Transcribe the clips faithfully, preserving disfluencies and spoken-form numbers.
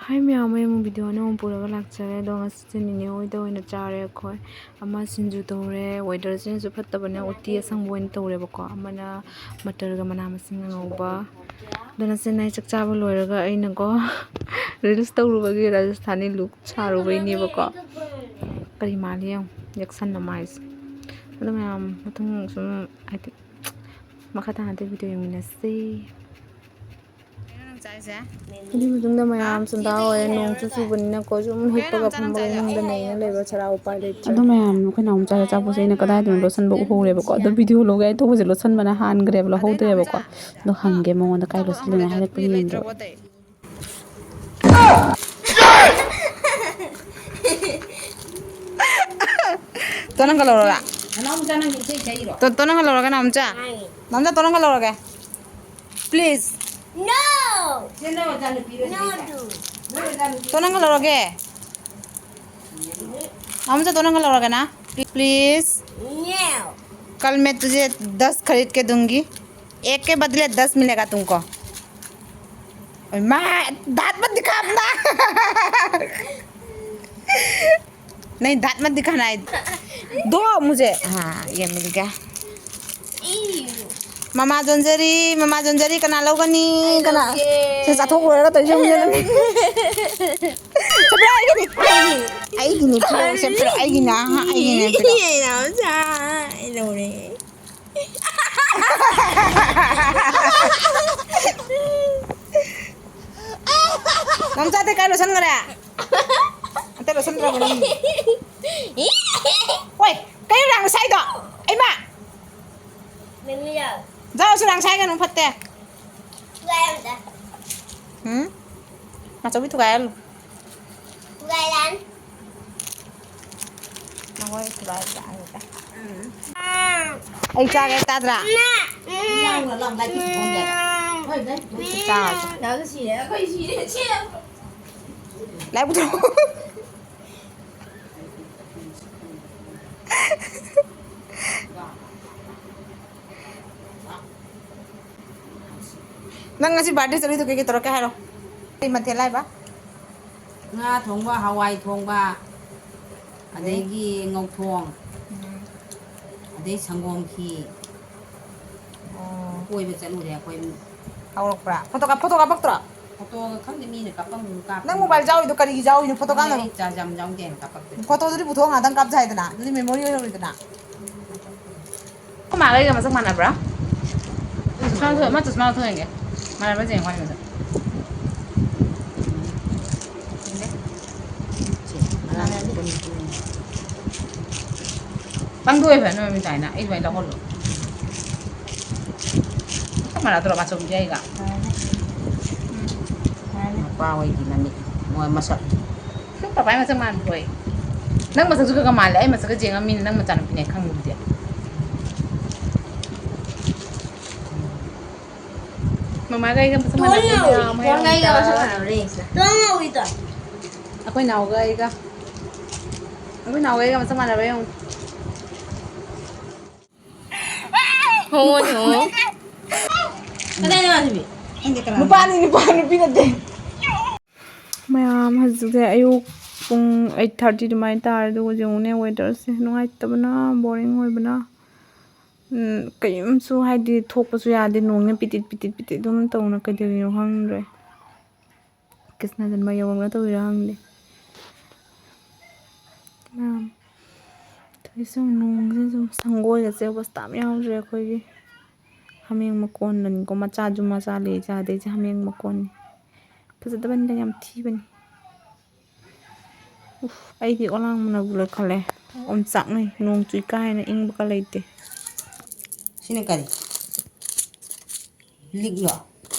ꯍꯥꯏ ꯃꯌꯥꯝ, ꯑꯩ ꯑꯃꯨꯛ ꯚꯤꯗꯤꯑꯣ ꯑꯅꯧꯕ ꯄꯨꯔꯒ ꯂꯥꯛꯆꯔꯦ꯫ ꯑꯗꯣ ꯉꯁꯤꯁꯦ ꯅꯤꯅꯦ ꯍꯣꯏꯗ ꯑꯣꯏꯅ ꯆꯥꯔꯦ ꯑꯩꯈꯣꯏ꯫ ꯑꯃ ꯁꯤꯡꯖꯨ ꯇꯧꯔꯦ, ꯋꯦꯗꯔꯁꯤꯅꯁꯨ ꯐꯠꯇꯕꯅꯦ, ꯎꯇꯤ ꯑꯁꯪꯕ ꯑꯣꯏꯅ ꯇꯧꯔꯦꯕꯀꯣ꯫ ꯑꯃꯅ ꯃꯇꯔꯒ ꯃꯅꯥ ꯃꯁꯤꯡ ꯑꯉꯧꯕ꯫ ꯑꯗꯨꯅ ꯆꯦꯟꯅꯥꯏ ꯆꯥꯛ ꯆꯥꯕ ꯂꯣꯏꯔꯒ ꯑꯩꯅꯀꯣ ꯔꯤꯜꯁ ꯇꯧꯔꯨꯕꯒꯤ ꯔꯥꯖꯁꯊꯥꯅꯤ ꯂꯨꯛ ꯁꯥꯔꯨꯕꯩꯅꯦꯕꯀꯣ꯫ ꯀꯔꯤ ꯃꯥꯜꯂꯤ ꯌꯦꯡꯉꯨ, ꯌꯦꯛꯁꯟ ꯃꯃꯥꯏꯁꯦ꯫ ꯑꯗꯣ ꯃꯌꯥꯝ ꯃꯊꯪ ꯁꯨꯝ ꯍꯥꯏꯗꯤ ꯃꯈꯥ ꯇꯥꯅ ꯑꯇꯩ ꯚꯤꯗꯤꯑꯣ ꯌꯦꯡꯃꯤꯟꯅꯁꯤ꯫ ꯑꯗꯨꯒꯤ ꯃꯇꯨꯡꯗ ꯃꯌꯥꯝ ꯆꯟꯗꯥ ꯍꯣꯏ ꯅꯣꯡꯁꯨ ꯆꯨꯕꯅꯤꯅꯀꯣ ꯁꯨꯝ ꯍꯤꯞꯄꯒ ꯐꯝꯕꯒ ꯏꯃꯨꯡꯗ ꯅꯩꯅ ꯂꯩꯕ ꯁꯔꯥ ꯎꯄꯥꯏ ꯂꯩꯇ꯭ꯔꯦ꯫ ꯑꯗꯣ ꯃꯌꯥꯝ ꯑꯩꯈꯣꯏ ꯅꯥꯎꯆꯥ ꯑꯆꯥꯄꯣꯠꯁꯦ ꯑꯩꯅ ꯀꯗꯥꯏꯗꯅꯣ ꯂꯣꯠꯁꯟꯕ ꯎꯍꯧꯔꯦꯕꯀꯣ꯫ ꯑꯗꯣ ꯚꯤꯗꯤꯑꯣ ꯂꯧꯒꯦ ꯍꯥꯏ ꯇꯧꯕꯁꯦ ꯂꯣꯠꯁꯟꯕꯅ ꯍꯥꯟꯈ꯭ꯔꯦꯕ, ꯂꯧꯍꯧꯗ꯭ꯔꯦꯕꯀꯣ꯫ ꯑꯗꯣ ꯍꯪꯒꯦ ꯃꯉꯣꯟꯗ ꯀꯥꯏ ꯂꯣꯠꯁꯜꯂꯤꯅꯣ ꯍꯥꯏꯔꯛꯄ ꯌꯦꯡꯒꯦꯕ꯫ ꯇꯣ ꯅꯪꯒ ꯂꯧꯔꯒ? ꯇꯣ, ꯇꯣ ꯅꯪꯒ ꯂꯧꯔꯒ ꯅꯥꯎꯆꯥ? ꯅꯥꯎꯆꯥ, ꯇꯣ ꯅꯪꯒ ꯂꯧꯔꯒꯦ? Please. No. No, do. ꯇꯣ ꯅꯪꯒ ꯂꯧꯔꯒꯦ? ꯅꯥꯎꯆꯥ, ꯇꯣ ꯅꯪꯒ ꯂꯧꯔꯒꯦ ꯅ? Please. No. कल मैं तुझे दस खरीद के दूंगी। एक के बदले दस मिलेगा तुमको। ओए माँ, दांत मत दिखा अपना। नहीं, दांत मत दिखाना है। दो मुझे। हाँ, ये मिल गया। ꯃꯃꯥ ꯖꯣꯟꯖꯔꯤ, ꯃꯃꯥ ꯖꯣꯟꯖꯔꯤ, ꯀꯅꯥ ꯂꯧꯒꯅꯤ? ꯀꯅꯥ? ꯁꯦ ꯆꯥꯊꯣꯛ ꯂꯣꯏꯔꯒ ꯇꯧꯔꯤꯁꯦ ꯌꯦꯡꯉꯨꯅꯦ ꯅꯪ꯫ ꯁꯦ ꯄꯤꯔꯛꯑꯣ, ꯑꯩꯒꯤꯅꯤ꯫ ꯑꯩꯒꯤꯅꯤ, ꯄꯤꯔꯛꯑꯣ, ꯁꯦ ꯄꯤꯔꯛꯑꯣ, ꯑꯩꯒꯤꯅꯤ, ꯑꯍꯥ, ꯑꯩꯒꯤꯅꯤ, ꯄꯤꯔꯛꯑꯣ꯫ ꯑꯩ ꯂꯧꯔꯦ꯫ ꯅꯥꯎꯆꯥ, ꯑꯇꯩ ꯀꯥꯏ ꯂꯣꯏꯁꯟꯈ꯭ꯔꯦ? ꯑꯇꯩ ꯂꯣꯏꯁꯟꯗ꯭ꯔꯕꯣ ꯅꯪ? ꯍꯣꯏ, ꯀꯩꯅꯣ ꯔꯥꯡ ꯁꯥꯏꯗꯣ? ꯏꯃꯥ! ꯃꯦꯃꯤꯔꯣ? ꯖꯥꯎ, ꯁꯨꯔꯥꯡ ꯁꯥꯏꯒꯅꯨ, ꯐꯠꯇꯦ꯫ ꯊꯨꯒꯥꯏꯔꯝꯗ꯫ ꯎꯝ? ꯃꯥꯆꯧꯕꯤ ꯊꯨꯒꯥꯏꯍꯜꯂꯨ꯫ ꯊꯨꯒꯥꯏꯔꯅꯤ꯫ ꯅꯈꯣꯏ ꯊꯨꯒꯥꯏ ꯆꯥꯔꯤꯗ꯫ ꯎꯝ꯫ ꯑꯩ ꯆꯥꯒꯦ ꯇꯥꯗ꯭ꯔꯥ? ꯏꯃꯥ! ꯎꯝ꯫ ꯆꯥꯔꯁꯤ꯫ ꯂꯥꯏ ꯄꯨꯊꯣꯔꯛꯑꯣ꯫ ꯅꯪ ꯉꯁꯤ birthday ꯆꯠꯂꯤꯗꯣ ꯀꯩꯀꯩ ꯇꯧꯔꯛꯀꯦ ꯍꯥꯏꯔꯣ? ꯀꯩ ꯃꯊꯦꯜ ꯍꯥꯏꯕ? ꯉꯥ ꯊꯣꯡꯕ, ꯍꯋꯥꯏ ꯊꯣꯡꯕ, ꯑꯗꯒꯤ ꯉꯧꯊꯣꯡ, ꯎꯝ꯫ ꯑꯗꯩ ꯁꯪꯒꯣꯝ ꯈꯤ꯫ ꯑꯣ꯫ ꯀꯣꯏꯕ ꯆꯠꯂꯨꯔꯦ ꯑꯩꯈꯣꯏ꯫ ꯍꯧꯔꯛꯄ꯭ꯔꯥ? ꯐꯣꯇꯣ ꯀꯥꯞ-, ꯐꯣꯇꯣ ꯀꯥꯞꯄꯛꯇ꯭ꯔꯣ? ꯐꯣꯇꯣꯒ ꯈꯪꯗꯦ, ꯃꯤꯅ ꯀꯥꯞꯄꯝꯕꯗꯨ ꯀꯥꯞꯄ꯫ ꯅꯪ ꯃꯣꯕꯥꯏꯜ ꯌꯥꯎꯔꯤꯗꯣ ꯀꯔꯤꯒꯤ ꯌꯥꯎꯔꯤꯅꯣ? ꯐꯣꯇꯣ ꯀꯥꯞꯅꯕ꯫ ꯑꯩ ꯆꯥꯔꯖ ꯌꯥꯝ ꯌꯥꯎꯗꯦꯅ ꯀꯥꯞꯄꯛꯇꯦ꯫ ꯐꯣꯇꯣꯗꯨꯗꯤ ꯄꯨꯊꯣꯛꯑ ꯉꯥꯛꯇꯪ ꯀꯥꯞꯖꯦ ꯍꯥꯏꯗꯅ, ꯑꯗꯨꯗꯤ ꯃꯦꯃꯣꯔꯤ ꯑꯣꯏꯍꯧꯔꯦꯗꯅ꯫ ꯑꯩꯈꯣꯏ ꯃꯥꯒ ꯑꯩꯒ ꯃꯁꯛ ꯃꯥꯟꯅꯕ꯭ꯔꯥ? ꯆꯁꯃꯥ ꯂꯧꯊꯣꯛ-, ꯑꯃ ꯆꯁꯃꯥ ꯂꯧꯊꯣꯛ ꯌꯦꯡꯒꯦ꯫ ꯃꯥꯟꯅꯕ꯭ꯔꯥ ꯌꯦꯡꯉꯣ ꯃꯥꯒꯤ ꯃꯁꯛ꯫ ꯄꯪꯗꯣꯏ ꯐꯅ ꯃꯃꯤ ꯇꯥꯏꯅ ꯑꯩ ꯑꯗꯨꯃꯥꯏꯅ ꯂꯧꯍꯜꯂꯣ꯫ ꯆꯞ ꯃꯥꯟꯅꯗ꯭ꯔꯣ ꯃꯥꯆꯧꯕꯤꯒ ꯑꯩꯒ? ꯃꯄꯥ ꯍꯣꯏꯒꯤ ꯃꯃꯤꯠ, ꯃꯣꯏ ꯃꯁꯛ꯫ ꯄꯄꯥꯏ ꯃꯁꯛ ꯃꯥꯟꯕ꯭ꯔꯣꯏ? ꯅꯪ ꯃꯁꯛꯁꯨ ꯈꯔ ꯈꯔ ꯃꯥꯜꯂꯦ꯫ ꯑꯩ ꯃꯁꯛꯀ ꯌꯦꯡꯉ ꯃꯤꯅ ꯅꯪ ꯃꯆꯥꯅꯨꯄꯤꯅꯦ ꯈꯪꯉꯤꯗꯨꯗꯤ꯫ ꯃꯃꯥꯒ ꯑꯩꯒ ꯃꯁꯛ ꯃꯥꯟꯅꯕ꯭ꯔꯣ? ꯃꯌꯥꯝ ꯍꯥꯏꯔꯝꯃꯤꯗ꯫ ꯑꯩꯈꯣꯏ ꯅꯥꯎꯒ ꯑꯩꯒ꯫ ꯑꯩꯈꯣꯏ ꯅꯥꯎꯒ ꯑꯩꯒ ꯃꯁꯛ ꯃꯥꯟꯅꯕ꯭ꯔꯥ ꯌꯦꯡꯉꯨ꯫ ꯍꯣꯏ, ꯍꯣꯏ꯫ ꯅꯨꯄꯥꯅꯤ, ꯅꯨꯄꯥ, ꯅꯨꯄꯤ ꯅꯠꯇꯦ꯫ ꯃꯌꯥꯝ ꯍꯧꯖꯤꯛꯁꯦ ꯑꯌꯨꯛ ꯄꯨꯡ eight thirty ꯑꯗꯨꯃꯥꯏꯅ ꯇꯥꯔꯦ, ꯑꯗꯨꯒ ꯌꯦꯡꯉꯨꯅꯦ weatherꯁꯦ ꯅꯨꯡꯉꯥꯏꯇꯕꯅ, boring ꯑꯣꯏꯕꯅ꯫ ꯎꯝ, ꯀꯔꯤꯝꯁꯨ ꯍꯥꯏꯗꯤ ꯊꯣꯛꯄꯁꯨ ꯌꯥꯗꯦ, ꯅꯣꯡꯅ ꯄꯤꯇꯤꯠ ꯄꯤꯇꯤꯠ ꯄꯤꯇꯤꯠ ꯑꯗꯨꯝ ꯇꯧꯅ ꯀꯩꯗꯧꯔꯤꯅꯣ ꯈꯪꯗ꯭ꯔꯦ꯫ ꯀ꯭ꯔꯤꯁꯅ ꯖꯟꯃ ꯌꯧꯔꯒ ꯇꯧꯔꯤꯔꯥ ꯈꯪꯗꯦ꯫ ꯃꯌꯥꯝ ꯇꯧꯔꯤꯁꯦ ꯌꯦꯡꯉꯨ, ꯅꯣꯡꯁꯦ ꯁꯨꯝ ꯁꯪꯒꯣꯏꯒꯁꯦ ꯑꯣꯕꯁꯇꯥ ꯑꯃ ꯌꯥꯎꯗ꯭ꯔꯦ ꯑꯩꯈꯣꯏꯒꯤ꯫ ꯍꯥꯃꯦꯡ ꯃꯀꯣꯟꯗꯅꯤꯀꯣ, ꯃꯆꯥꯁꯨ ꯃꯆꯥ ꯂꯩ, ꯑꯗꯩꯁꯦ ꯍꯥꯃꯦꯡ ꯃꯀꯣꯟꯅꯤ꯫ ꯐꯖꯗꯕꯅꯤꯗ, ꯌꯥꯝ ꯊꯤꯕꯅꯤ꯫ ꯎꯐ, ꯑꯩꯗꯤ ꯑꯣꯂꯥꯡꯕꯅꯕꯨ ꯂꯣꯏ ꯈꯜꯂꯦ꯫ ꯑꯣꯝꯆꯥꯛꯅꯩ, ꯅꯣꯡ ꯆꯨꯏ ꯀꯥꯏꯅ ꯏꯪꯕꯒ ꯂꯩꯇꯦ꯫ ꯁꯤꯅ ꯀꯔꯤ? ꯂꯤꯛꯂꯣ?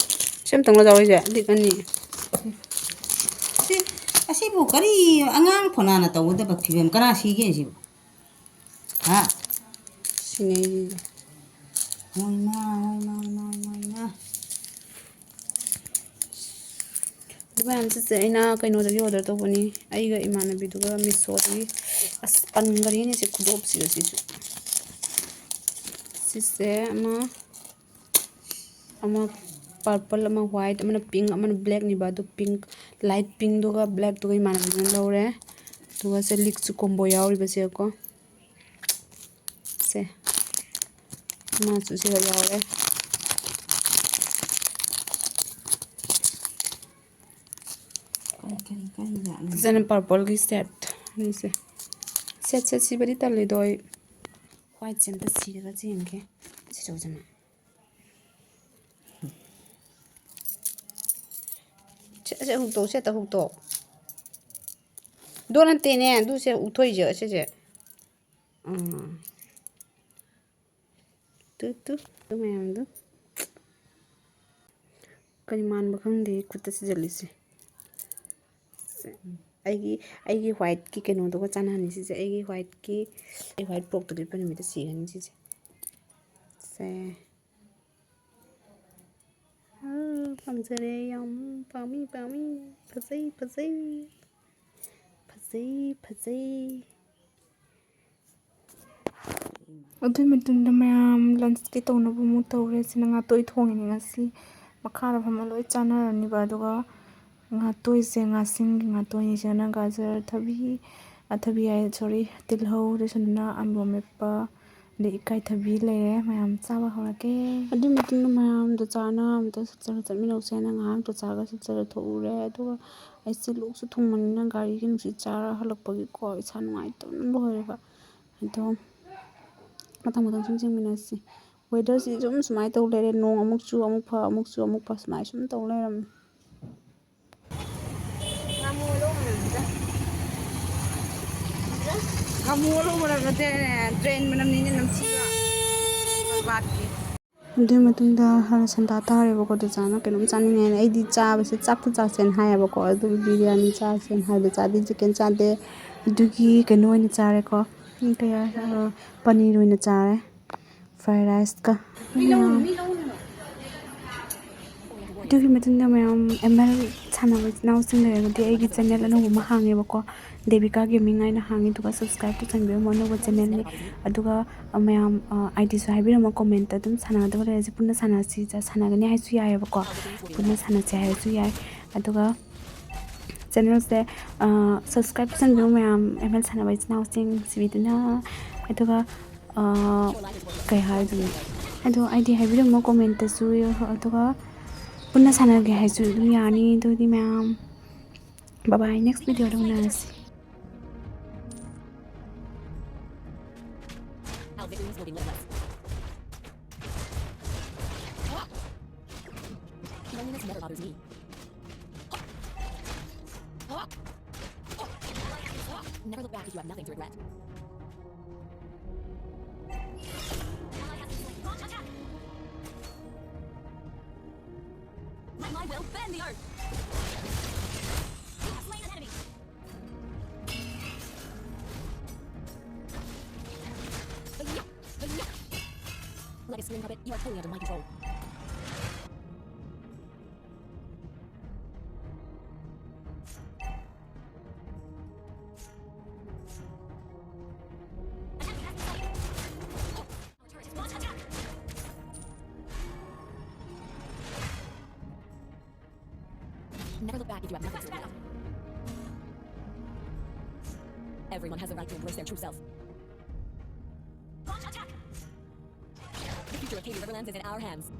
ꯁꯤ ꯑꯝꯇꯪ ꯂꯧꯖꯧ, ꯑꯩꯁꯦ ꯂꯤꯛ ꯑꯅꯤ꯫ ꯁꯤ, ꯑꯁꯤꯕꯨ ꯀꯔꯤ ꯑꯉꯥꯡ ꯐꯣꯅꯥꯅ ꯇꯧꯒꯗꯕ ꯐꯤꯕꯝ? ꯀꯅꯥ ꯁꯤꯒꯦ ꯁꯤꯕꯨ? ꯍꯥ? ꯁꯤꯅꯦ ꯑꯩꯒꯤꯁꯦ꯫ ꯃꯣꯏꯃꯥ, ꯃꯣꯏꯃꯥ, ꯃꯣꯏꯃꯥ, ꯃꯣꯏꯃꯥ꯫ ꯑꯗꯨ ꯃꯌꯥꯝꯁꯤꯁꯦ ꯑꯩꯅ ꯀꯩꯅꯣꯗꯒꯤ order ꯇꯧꯕꯅꯤ, ꯑꯩꯒ ꯏꯃꯥꯟꯅꯕꯤꯗꯨꯒ Meeshoꯗꯒꯤ꯫ ꯑꯁ, ꯄꯟꯈꯔꯦꯅꯦ ꯁꯤ ꯈꯨꯗꯣꯞꯁꯤꯒ ꯁꯤꯁꯨ꯫ ꯁꯤꯁꯦ ꯑꯃ, ꯑꯃ purple, ꯑꯃ white, ꯑꯃꯅ pink, ꯑꯃꯅ blackꯅꯦꯕ꯫ ꯑꯗꯨ pink Light pinkꯗꯨꯒ blackꯇꯨꯒ ꯏꯃꯥꯟꯅꯕꯤꯗꯨꯅ ꯂꯧꯔꯦ꯫ ꯑꯗꯨꯒ ꯁꯦ ꯂꯤꯛꯁꯨ combo ꯌꯥꯎꯔꯤꯕꯁꯦꯀꯣ꯫ ꯁꯦ, ꯃꯥꯁꯨ ꯁꯤꯗ ꯌꯥꯎꯔꯦ꯫ ꯀꯔꯤ, ꯀꯔꯤ, ꯀꯔꯤ ꯖꯥꯠꯅꯣ? ꯐꯖꯅ purpleꯒꯤ set ꯑꯅꯤꯁꯦ꯫ Set, set ꯁꯤꯕꯗꯤ ꯇꯜꯂꯤꯗꯣ ꯑꯩ꯫ Whiteꯁꯦ ꯑꯝꯇ ꯁꯤꯔꯒ ꯌꯦꯡꯒꯦ꯫ ꯁꯤ ꯇꯧꯁꯤꯅ꯫ ꯁꯦ, ꯁꯦ ꯍꯨꯛꯇꯣꯛ, ꯁꯦ ꯍꯨꯛꯇꯣꯛ꯫ ꯗꯣ ꯅꯠꯇꯦꯅꯦ, ꯑꯗꯨꯁꯦ ꯎꯊꯣꯛꯏꯁꯦ, ꯁꯤꯁꯦ꯫ ꯎꯝ꯫ ꯇꯨ, ꯇꯨ, ꯇꯨ ꯃꯌꯥꯝꯗꯨ꯫ ꯀꯔꯤ ꯃꯥꯟꯕ ꯈꯪꯗꯦ ꯈꯨꯠꯇ ꯁꯤꯖꯜꯂꯤꯁꯦ꯫ ꯁꯦ, ꯑꯩꯒꯤ, ꯑꯩꯒꯤ whiteꯀꯤ ꯀꯩꯅꯣꯗꯨꯒ ꯆꯥꯟꯅꯍꯟꯅꯤ ꯁꯤꯁꯦ꯫ ꯑꯩꯒꯤ whiteꯀꯤ, ꯑꯩ white frockꯇꯣ ꯂꯤꯠꯄ ꯅꯨꯃꯤꯠꯇ ꯁꯤꯔꯅꯤ ꯁꯤꯁꯦ꯫ ꯁꯦ꯫ ꯑꯥ, ꯄꯥꯝꯖꯔꯦ ꯌꯥꯝ꯫ ꯄꯥꯝꯃꯤ, ꯄꯥꯝꯃꯤ꯫ ꯐꯖꯩ, ꯐꯖꯩ꯫ ꯐꯖꯩ, ꯐꯖꯩ꯫ ꯑꯗꯨꯒꯤ ꯃꯇꯨꯡꯗ ꯃꯌꯥꯝ lunchꯀꯤ ꯇꯧꯅꯕ ꯑꯃꯨꯛ ꯇꯧꯔꯦ꯫ ꯁꯤꯅ ꯉꯥꯇꯣꯏ ꯊꯣꯡꯉꯤꯅꯦ ꯉꯁꯤ꯫ ꯃꯈꯥꯗ ꯐꯝꯃ ꯂꯣꯏ ꯆꯥꯅꯔꯅꯤꯕ꯫ ꯑꯗꯨꯒ ꯉꯥꯇꯣꯏꯁꯦ, ꯉꯥꯁꯤꯡꯒꯤ ꯉꯥꯇꯣꯏꯅꯤ꯫ ꯁꯤꯅ ꯒꯖꯔ, ꯊꯕꯤ, ꯑ, ꯊꯕꯤ ꯍꯥꯏ, sorry, ꯇꯤꯜꯍꯧ, ꯑꯗꯩ ꯁꯣꯝꯗꯅ ꯑꯂꯨ ꯑꯃꯦꯠꯄ, ꯑꯗꯩ ꯏꯀꯥꯏꯊꯕꯤ ꯂꯩꯔꯦ꯫ ꯃꯌꯥꯝ ꯆꯥꯕ ꯍꯧꯔꯒꯦ꯫ ꯑꯗꯨꯒꯤ ꯃꯇꯨꯡꯗ ꯃꯌꯥꯝꯗꯣ ꯆꯥꯅ ꯑꯝꯇ ꯆꯠꯆꯔ ꯆꯠꯃꯤꯟꯅꯧꯁꯦꯅ ꯉꯥꯏꯍꯥꯛ ꯆꯥꯛ ꯆꯥꯒ ꯆꯠꯆꯔ ꯊꯣꯛꯎꯔꯦ꯫ ꯑꯗꯨꯒ ꯑꯩꯁꯦ ꯂꯣꯛꯁꯨ ꯊꯨꯡꯕꯅꯤꯅ ꯒꯥꯔꯤꯒꯤ ꯅꯨꯡꯁꯤꯠ ꯆꯥꯔ ꯍꯜꯂꯛꯄꯒꯤꯀꯣ ꯏꯁꯥ ꯅꯨꯡꯉꯥꯏꯇꯕꯅ ꯂꯣꯏꯔꯦꯕ꯫ ꯑꯗꯣ ꯃꯊꯪ ꯃꯊꯪ ꯁꯨꯝ ꯌꯦꯡꯃꯤꯟꯅꯁꯤ꯫ Weatherꯁꯤ ꯁꯨꯝ ꯁꯨꯃꯥꯏꯅ ꯇꯧ ꯂꯩꯔꯦ꯫ ꯅꯣꯡ ꯑꯃꯨꯛ ꯆꯨ, ꯑꯃꯨꯛ ꯐ, ꯑꯃꯨꯛ ꯆꯨ, ꯑꯃꯨꯛ ꯐ, ꯁꯨꯃꯥꯏꯅ ꯁꯨꯝ ꯇꯧ ꯂꯩꯔꯝꯃꯦ꯫ ꯉꯥꯃꯨ ꯑꯂꯧꯕ ꯅꯠꯇꯦꯅꯦ, drain ꯃꯅꯝꯅꯤꯅꯦ, ꯅꯝꯊꯤꯕ꯫ ꯕꯔꯕꯥꯠꯀꯤ꯫ ꯑꯗꯨꯒꯤ ꯃꯇꯨꯡꯗ ꯍꯜꯂꯛ ꯁꯟꯗꯥ ꯇꯥꯔꯦꯕꯀꯣ, ꯗꯣꯆꯥꯅ ꯀꯩꯅꯣꯝ ꯆꯥꯅꯤꯡꯉꯦꯅ꯫ ꯑꯩꯗꯤ ꯆꯥꯕꯁꯦ ꯆꯥꯛꯇ ꯆꯥꯁꯦꯅ ꯍꯥꯏꯌꯦꯕꯀꯣ, ꯑꯗꯨꯒꯤ ꯕꯤꯔꯌꯥꯅꯤ ꯆꯥꯁꯦꯅ ꯍꯥꯏꯕꯗ ꯆꯥꯗꯦ, chicken ꯆꯥꯗꯦ꯫ ꯑꯗꯨꯒꯤ ꯀꯩꯅꯣ ꯑꯣꯏꯅ ꯆꯥꯔꯦꯀꯣ, ꯀꯩ ꯍꯥꯏ-, ꯑ, ꯄꯅꯤꯔ ꯑꯣꯏꯅ ꯆꯥꯔꯦ꯫ Fried riceꯀ꯫ ꯑꯗꯨꯒꯤ ꯃꯇꯨꯡꯗ ꯃꯌꯥꯝ ꯑꯦꯝ ꯑꯦꯜ ꯁꯥꯟꯅꯕ ꯏꯆꯤꯟ ꯏꯅꯥꯎꯁꯤꯡ ꯂꯩꯔꯒꯗꯤ ꯑꯩꯒꯤ channel ꯑꯅꯧꯕ ꯑꯃ ꯍꯥꯡꯉꯦꯕꯀꯣ, ꯗꯦꯕꯤꯀꯥ Gaming ꯍꯥꯏꯅ ꯍꯥꯡꯉꯤ꯫ ꯑꯗꯨꯒ subscribe ꯇꯧꯁꯟꯕꯤꯔꯝꯃꯣ, ꯑꯅꯧꯕ channelꯅꯤ꯫ ꯑꯗꯨꯒ, ꯑ, ꯃꯌꯥꯝ, ꯑ, IDꯁꯨ ꯍꯥꯏꯕꯤꯔꯝꯃꯣ commentꯇ, ꯑꯗꯨꯝ ꯁꯥꯟꯅꯒꯗꯕ ꯂꯩꯔꯁꯨ ꯄꯨꯟꯅ ꯁꯥꯟꯅꯁꯤ, ꯁꯥꯟꯅꯒꯅꯤ ꯍꯥꯏꯁꯨ ꯌꯥꯏꯑꯕꯀꯣ, ꯄꯨꯟꯅ ꯁꯥꯟꯅꯁꯤ ꯍꯥꯏꯔꯁꯨ ꯌꯥꯏ꯫ ꯑꯗꯨꯒ ꯆꯦꯅꯦꯜꯁꯦ ꯁꯕꯁꯀ꯭ꯔꯥꯏꯕ ꯇꯧꯁꯟꯕꯤꯌꯨ ꯃꯌꯥꯝ, ꯑꯦꯝ ꯑꯦꯜ ꯁꯥꯟꯅꯕ ꯏꯆꯤꯟ ꯏꯅꯥꯎꯁꯤꯡ ꯅꯨꯡꯁꯤꯕꯤꯗꯨꯅ꯫ ꯑꯗꯨꯒ ꯑ, ꯀꯩ ꯍꯥꯏꯗꯣꯏꯅꯣ? ꯑꯗꯣ ꯑꯩꯗꯤ ꯍꯥꯏꯕꯤꯔꯝꯃꯣ, ꯀꯣꯃꯦꯟꯇꯁꯨ꯫ ꯑꯗꯨꯒ ꯄꯨꯟꯅ ꯁꯥꯟꯅꯒꯦ ꯍꯥꯏꯁꯨ ꯑꯗꯨꯝ ꯌꯥꯅꯤ꯫ ꯑꯗꯨꯗꯤ ꯃꯌꯥꯝ, ꯕꯥꯏ ꯕꯥꯏ, ꯅꯦꯛꯁ ꯚꯤꯗꯤꯑꯣꯗ ꯎꯅꯔꯁꯤ꯫ Our victories will be limitless. Loneliness never bothers me. Never look back if you have nothing to regret. Let my will bend the earth. You have slain an enemy. Like a string puppet, you are totally under my control. Never look back if you have nothing to regret. Everyone has the right to embrace their true self. The future of Katie Riverlands is in our hands.